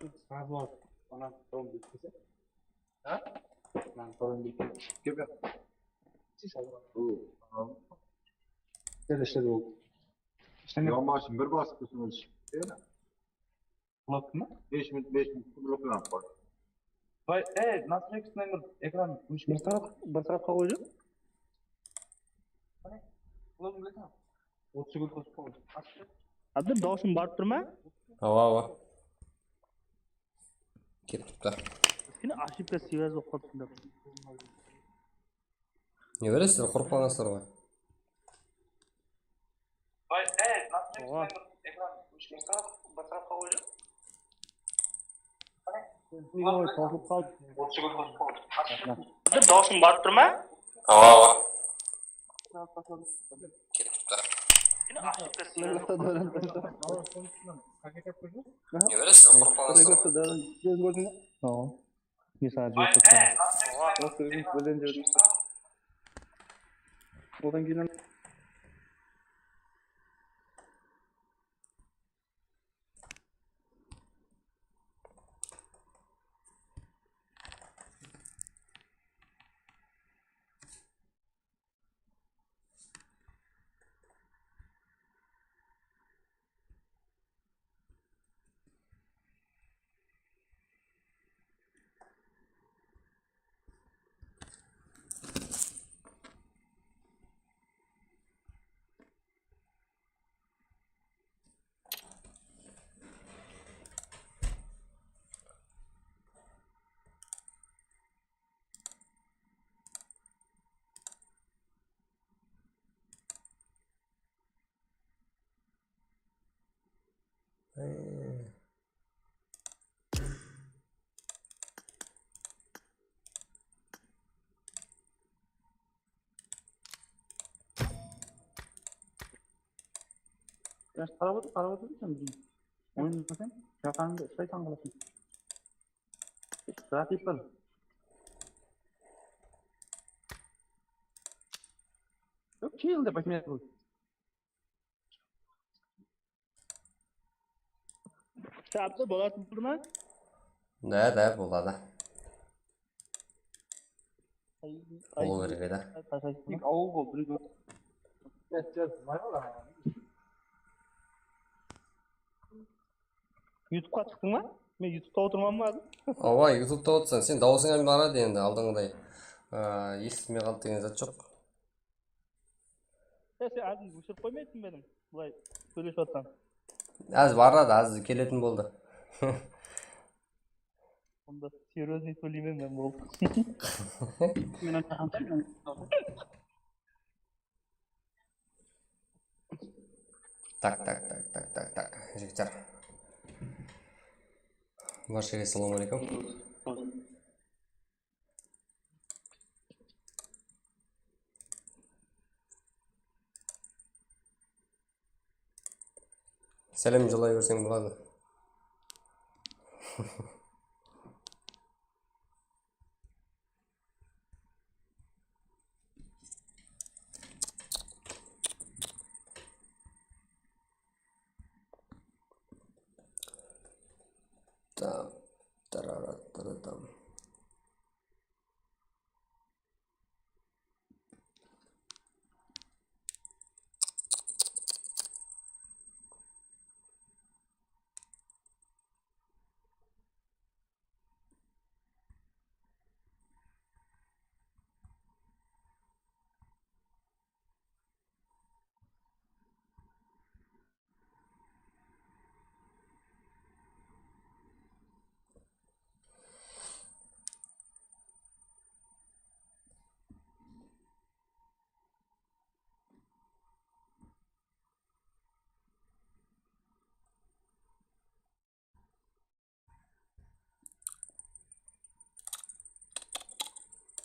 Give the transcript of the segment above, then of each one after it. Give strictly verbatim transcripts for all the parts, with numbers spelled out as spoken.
Sırap alıp, onnan soń bitkisi. Ha? Onnan soń bitkisi. Kim ya? Siz alıp. Bu, tamam. Sen de şey ol. Yonbashin bir basıp tursań, shıqtı. Blokma? Bes minut, bes minut bloklanıp qoy. Vay, ey, nastroykadan bir ekran óshirip. Bir taraf-, bir tarafqa qoydı. Qane, blogın bileseń? Otız sekund qosıp qoy. Abdur, dawısıń barıp tur ma? Awa, awa. Kelip turıptı. Kishkene ошибка, связь bolıp qalıptı. Ne beresiz, qorqıp qalǵansızlar ǵoy. Oǵa. Bir dawısıń barıp tur ma? Awa, awa. Kelip turıptı. Ne beresiz, qorqıp qalǵansızlar ǵoy. Awa. Misal, júz toqsan. Odan keyin Yash qarap otır, qarap otır sen bizge. Oynasań, jaqanıńdı uslaysań qalasań. Zat ep bar. Yoq, kel dep aytmay atır ǵoy. Kitaptı bolatın boldı ma? Da, da, boladı. Ay, ay, Bolıw kerek edi. Ay, tasaydı ma? Tek awıl bol, birew. YouTubeqa shıqtıń ba? Men YouTubeta otırman ba házir? Awa, YouTubeta otırsań. Sen dawısıń hám baradı endi, aldınǵıday. Aa, esitpey qaldı degen zat joq. Ya, sen házir óshirip qoymaysań ba ediń? Bılay sóylesip atsań. Házir baradı, házir keletin boldı. Onda серьёзный sóyleymen men, boldı. Men aytqanım. Tak, tak, tak, tak, tak, tak. Jigitler. Barshege assalawma aleykum. Sálem jollay berseń boladı. Tam, tararat, taratam.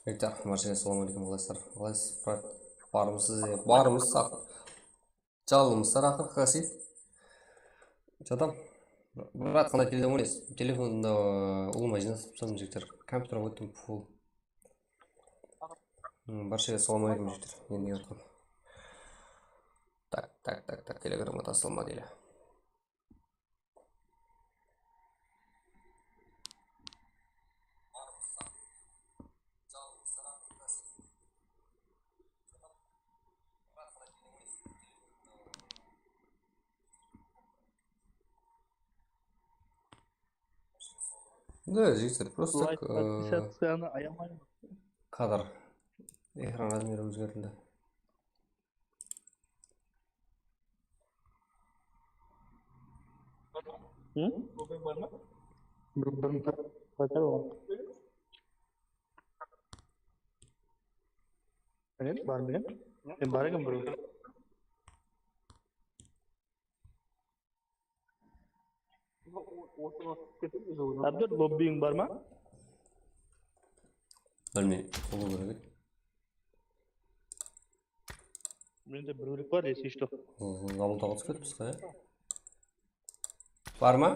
Beytar, barshege assalawma aleykum, qalaysızlar? Qalaysız, brat? Barmısız? Barmız, saq. Jalınmızlar, aqır, qasip. Jadam. Brat, qanday telefon oynaysız? Telefonda, ıı, ulıwma jıynasıp tursań, jigitler. Kompyuterge óttim, full. Hmm, barshege assalawma aleykum, jigitler. Endi kelip atırman. Tak, tak, tak, tak, Telegramǵa taslamadi ele. Да, jigitler, просто так, подписаться-nı ayamayman. Kadr. Ekran razmeri ózgertildi. Hı? Bir, bir, bir, bir, Mine, bar menen. Sen bar eken, bro. Abdur, lobbiyiń bar ma? Bilmeymen, qılıw kerek edi. Mende bir ólik bar, если что. Labıldaǵa túsip ketipsiz ǵoy, ya? Bar ma?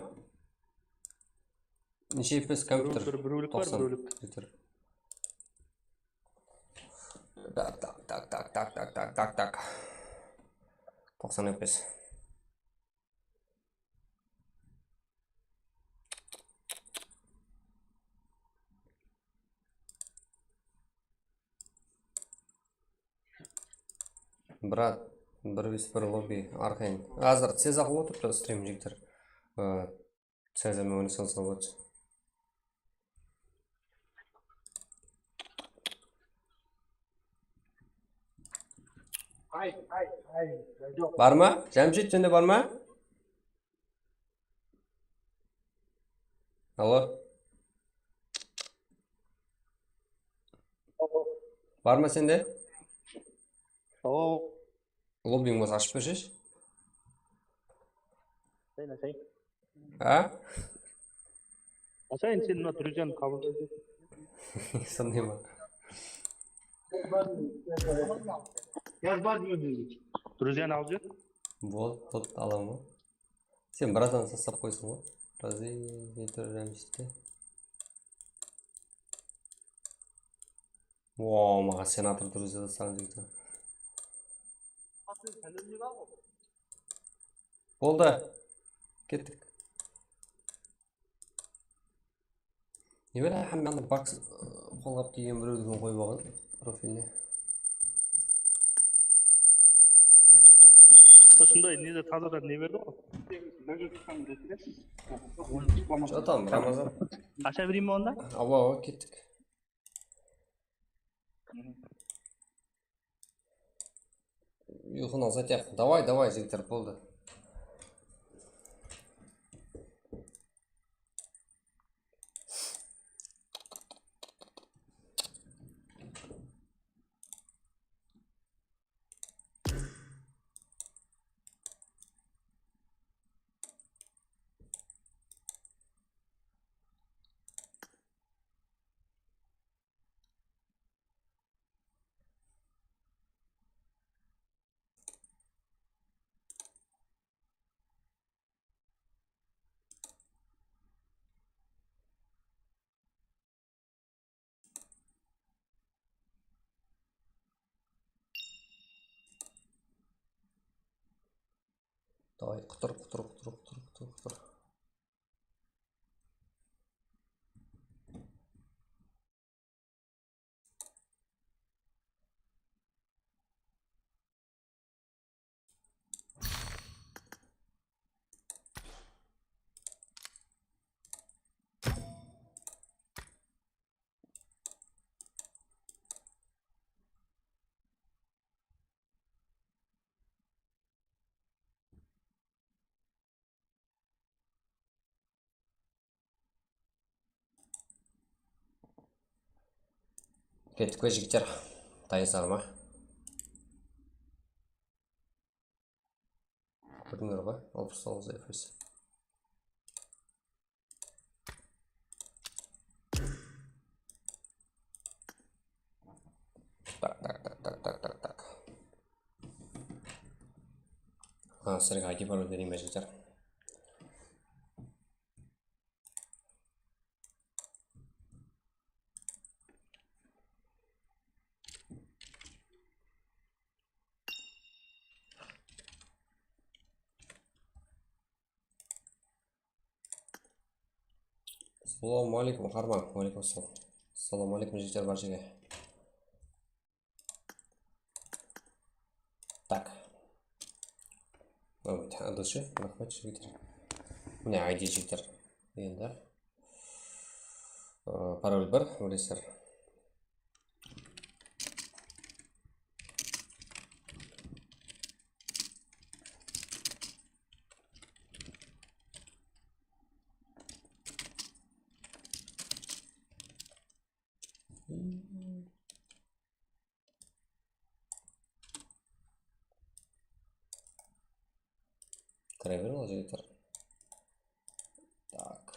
Neshe F P S kompyuter? Bir, bir ólik bar, bir ólik. Kompyuter. Tak, tak, tak. Toqsan F P S. Brat, bir bes bir lobby, Arxayn. Házir tez aq otırıptı strim, jigitler. Ee, Sázeme oynasańız da boladı. Bar ma? Jámshet, sende bar ma? Alo. Bar ma sende? Alo. Lobbiń bolsa ashıp berseshi. Sen, sen. A? Ashayın, sen mına druzyanı qabıllap al. Sonday ma? Druzyanı alıp júr. Bol, bol, alaman ǵoy. Sen bir adamdı taslap qoysań ǵoy. Razı, ne tur, Jámshitte. Wow, maǵan senator druzya taslaǵan jigit. Boldı. Kettik. Nebe hámme anda box, ıı, qolǵap kiygen birewdikine qoyıp alǵan profiline. Usınday nede tazadan ne berdi ǵoy? Jotam, Ramazan. Asha bereyim be onda? Awa, awa, kettik. Uyqını azaytayıq. Davay, davay, jigitler, boldı. Davay, qutır, qutır, qutır. Kettik pe, jigitler? Tayınsızlar ma? Kórdińler ǵoy, alpıs toǵız F P S. Tak, tak, tak. Ha, sizlerge I D parol bereyim be, jigitler? Assalamu aleykum, Harman. Aleykum assalam. Assalamu aleykum, jigitler, barshege. Tak. Adıshı, raxmet, jigitler. Mine, I D, jigitler. Endi. Parol bir, bilesizler. Kire beriń, ol jigitler. Tak.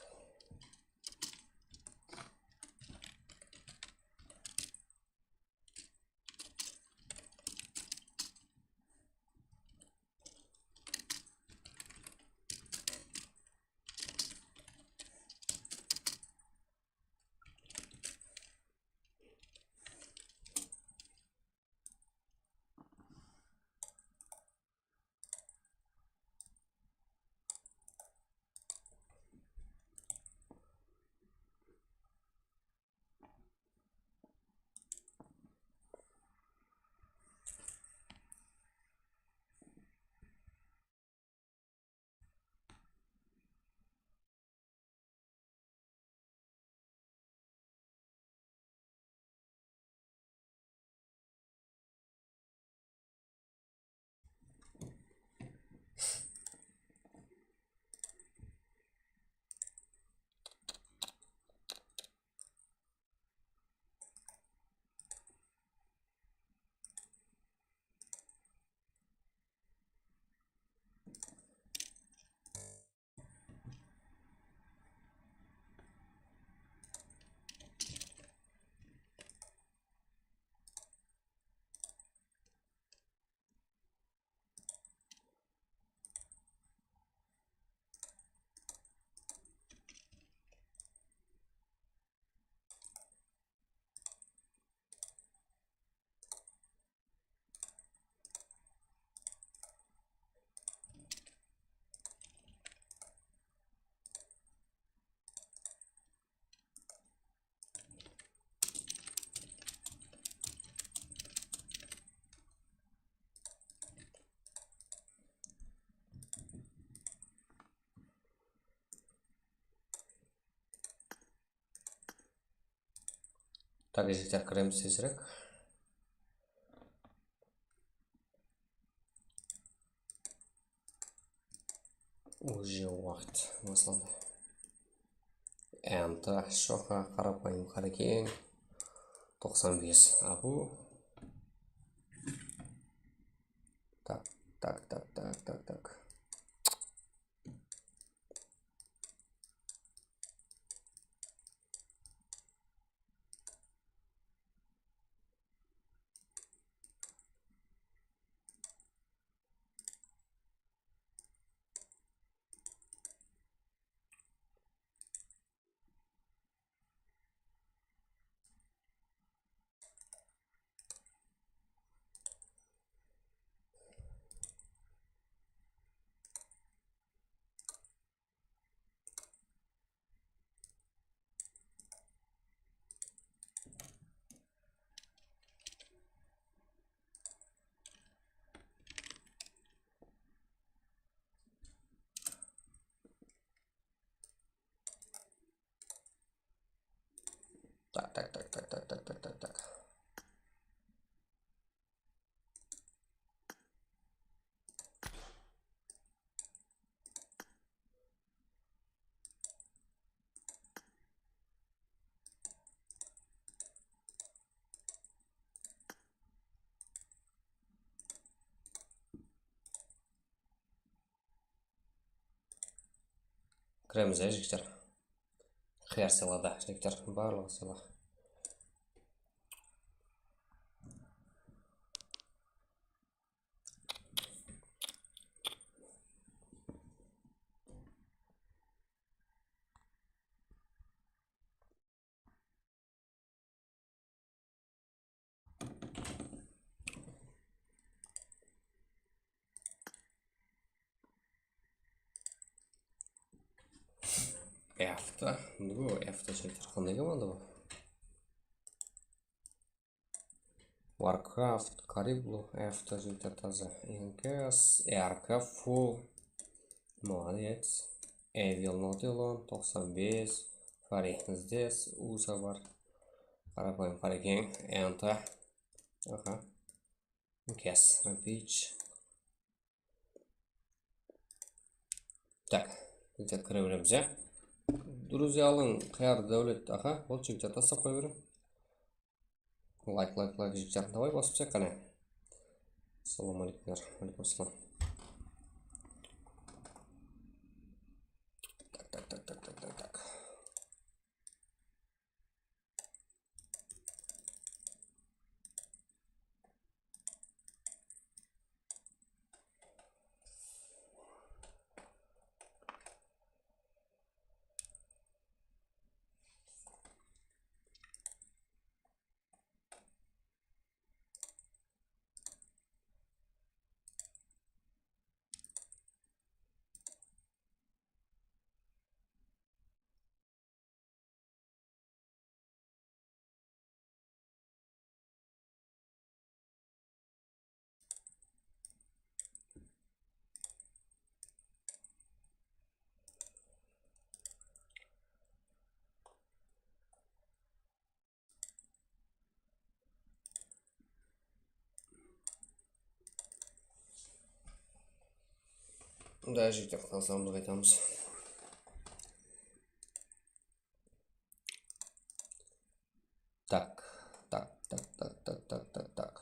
Tak, jigitler, kiremiz tezirek. Уже waqıt baslandı. Endi shoqa qarapayım qarekeń. Toqsan bes abu. Tak, tak, tak, tak, tak, tak. Tak, tak, tak. Kiremiz, ya, jigitler. Qıyar sıyladı, jigitler. Barlıǵı sıyla. Efta. Bu efta jigitler, qanday komanda bu? Warcraft, Kariblu, efta jigitler, taza. N K S, R K full. Молодец. Evil Nautilon, toqsan bes. Qari, здесь, usa bar. Qarapayım, qarekeń, enter. Aha. Guess, Rampage. Tak, jigitler, kire beremiz, ya. Druzyalıń qıyarı Dáwlet, aha, ol jigitler taslap qoya beriń. Layk, layk, layk, jigitler. Davay, basıp tashlayıq, qáne. Assalawma áleykumlar. Áleykum assalam. Tak, tak, tak. Da, jigitler, qutlansalarımızdı qaytamız. Tak, tak, tak.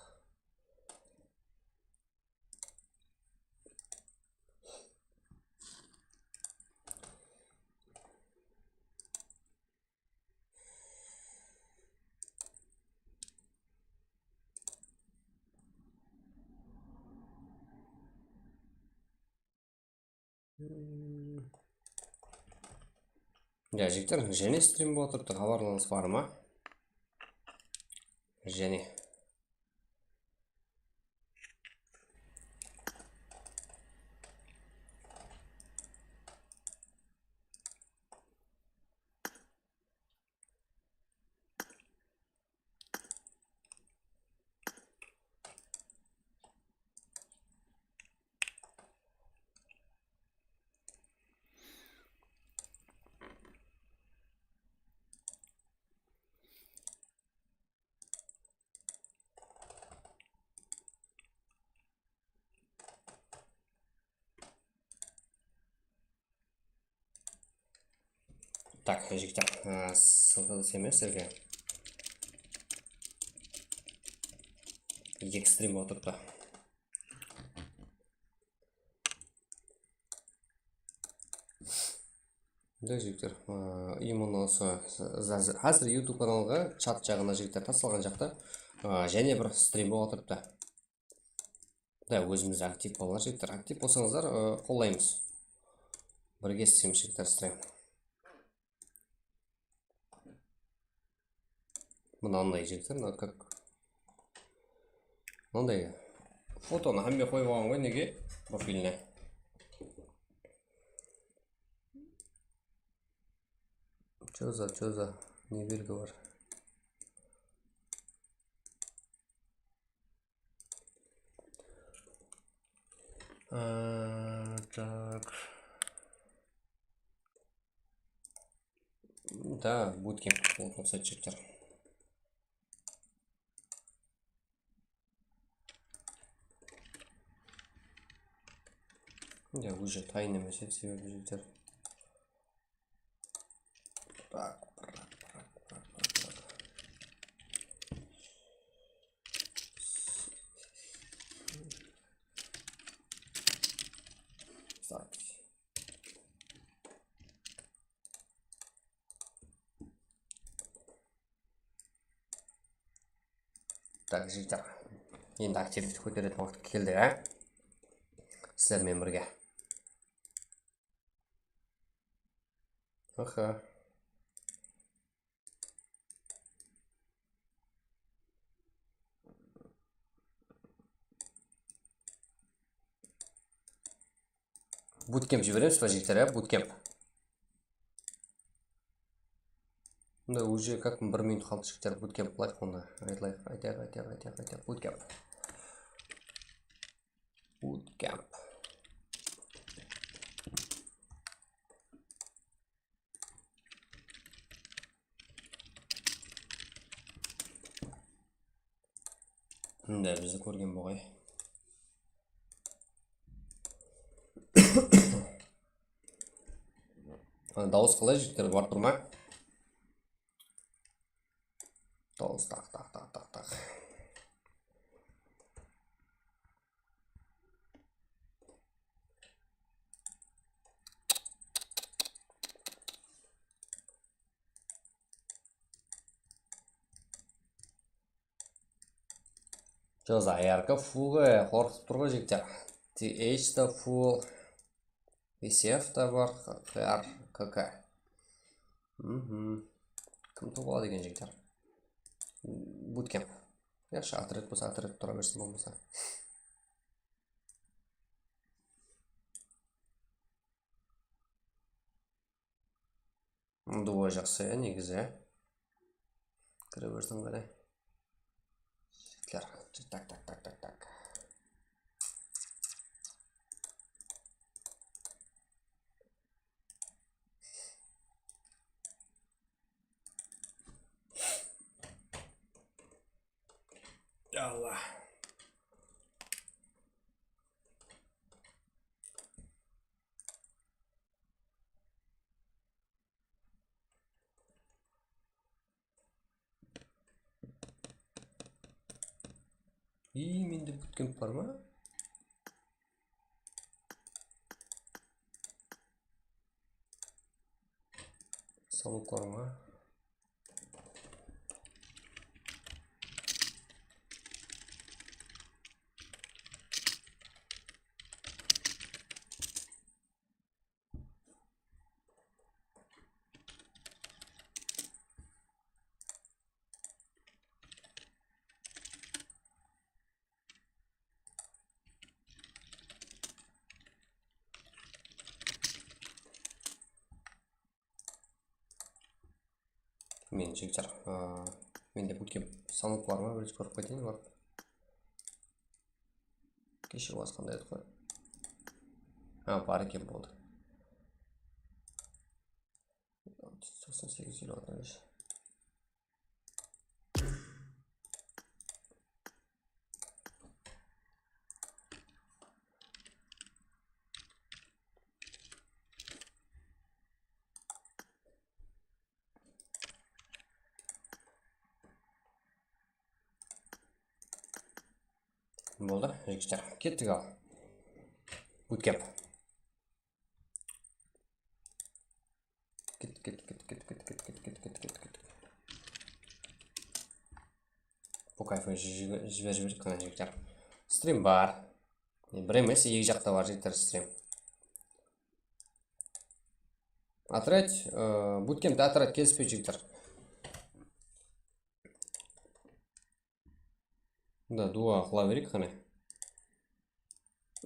Ya, jigitler, jáne strim bolıp turıptı, xabarlarıńız bar ma? Jáne. Tak, jigitler, e, sızǵıda emes sizlerge. Eki strim otırıptı. Da, jigitler, e, именно usı, házir YouTube kanalǵa chat jaǵına, jigitler, taslalǵan jaqta, e, jáne bir strim bolıp otırıptı. Da, ózimiz aktiv bolıńlar, jigitler. Aktiv bolsańızlar, ı, qollaymız. Birge isleymiz, jigitler, strim. Mınanday, jigitler, mına как. Mınanday fotonı hámme qoyıp alǵan ǵoy, nege? Profiline. Чё за, чё за? Ne belgi bar? Aa, tak. Da, bootcamp, bootcamp saytçıqtır. Ya, уже tayın emes edi, sebebi, jigitler. Tak, bırak, bırak, bırak, bırak, bırak. Запись. Tak, jigitler. Endi aktivlikti kóteretuǵın waqıt keldi, á? Sizler menen birge. Aha. Bootcamp jiberemiz ba, jigitler, ya? Bootcamp. Mında уже как bir minut qaldı, jigitler, bootcamp layıq onda. Aytayıq, aytayıq, aytayıq, aytayıq, aytayıq, bootcamp. Bootcamp. Mında bizi kórgen boǵay. Ana, dawıs qalay, jigitler, barıp tur ma? Dawıs, taq, taq, taq, taq, taq. Joq, ayarka full ǵoy, qorqıtıp tur ǵoy, jigitler. T H ta full. V C F ta bar, Q R, K K. Mhm. Kim tuwıp aladı eken, jigitler? Bootcamp. Yaqshı, otret bolsa, otret tura bersin, bolmasa. Duo jaqsı, ya, negizi. Kire bersin qáne. Jigitler. Tak, tak, tak, tak, tak. Ya Allah. Iy, mende bootcamp bar ma? Saluklar ma? Men, jigitler, aa, mende bootcamp stanok bar ma, birinshi kórip qaytayın barıp. Keshe basqanda edik ǵoy. Ha, bar eken, boldı. Toqsan segiz, elli altı. Boldı, jigitler. Kettik al. Bootcamp. Ket, ket, ket. Bukayfı jiberip jiberdik, qana, jigitler. Strim bar. Bir emes, eki jaqta bar, jigitler, strim. Otret, e, bootcampte otret kelispeydi, jigitler. Da, duo qıla bereyik, qane.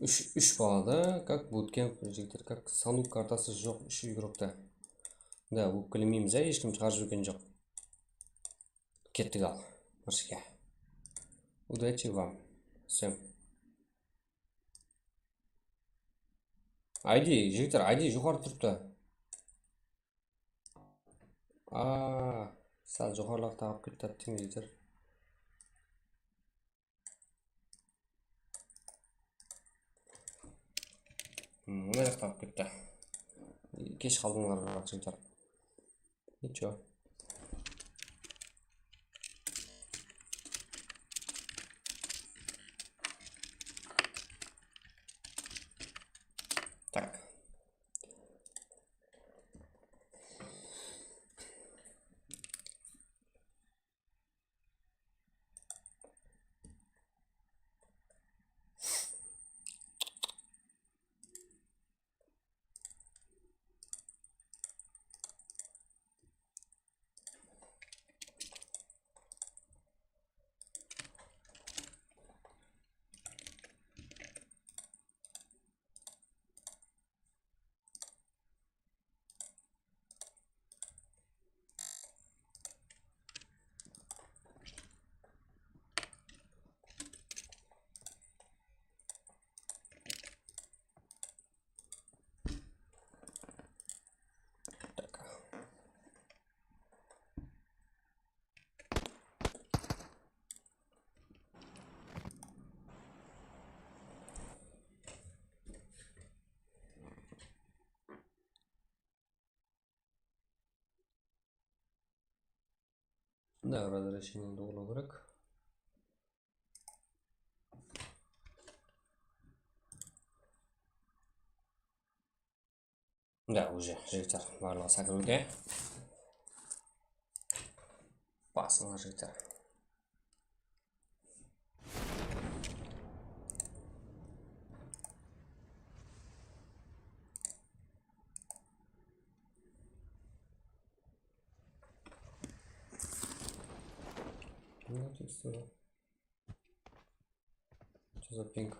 Úsh, úsh balada, как bootcamp, jigitler, как stanok kartası joq, úsh igrokta. Da, ópkelemeymiz, ya, hesh kim shıǵarıp jibergen joq. Kettik al, Moskva. Удачи вам всем. I D, jigitler, I D joqarı turıptı. Aa, sál joqarılaraqta alıp ketti, attiń, jigitler. Hmm, mına jaqta alıp ketti. Kesh qaldıńlar, biraq, jigitler. Ничего. Так. Mına razрешениеdi ulıw kerek. Da, уже, jigitler, barlıǵı sákiriwde. Basıńlar, jigitler. Ne diyorsun? Что за пинг?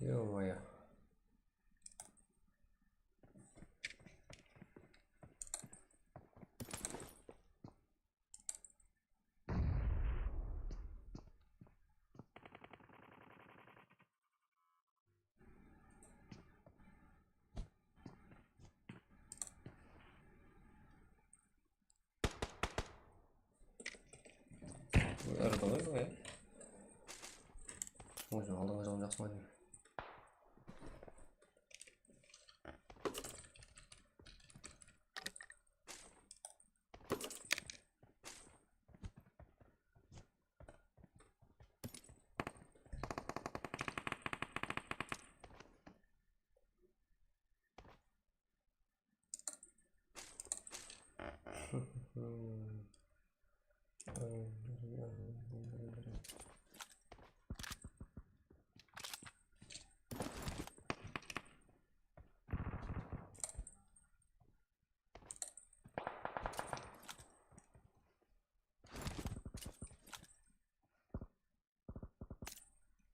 Ё-моё. Arada qoy, qoy. Ózim aldıńa jalıp jaqsı ma deymen.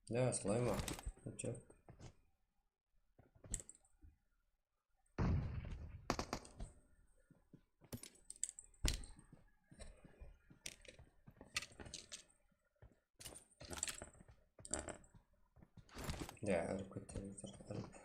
Ya, sılay ma? Qancha? Ya, urıp ketti, urıp.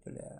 Бля.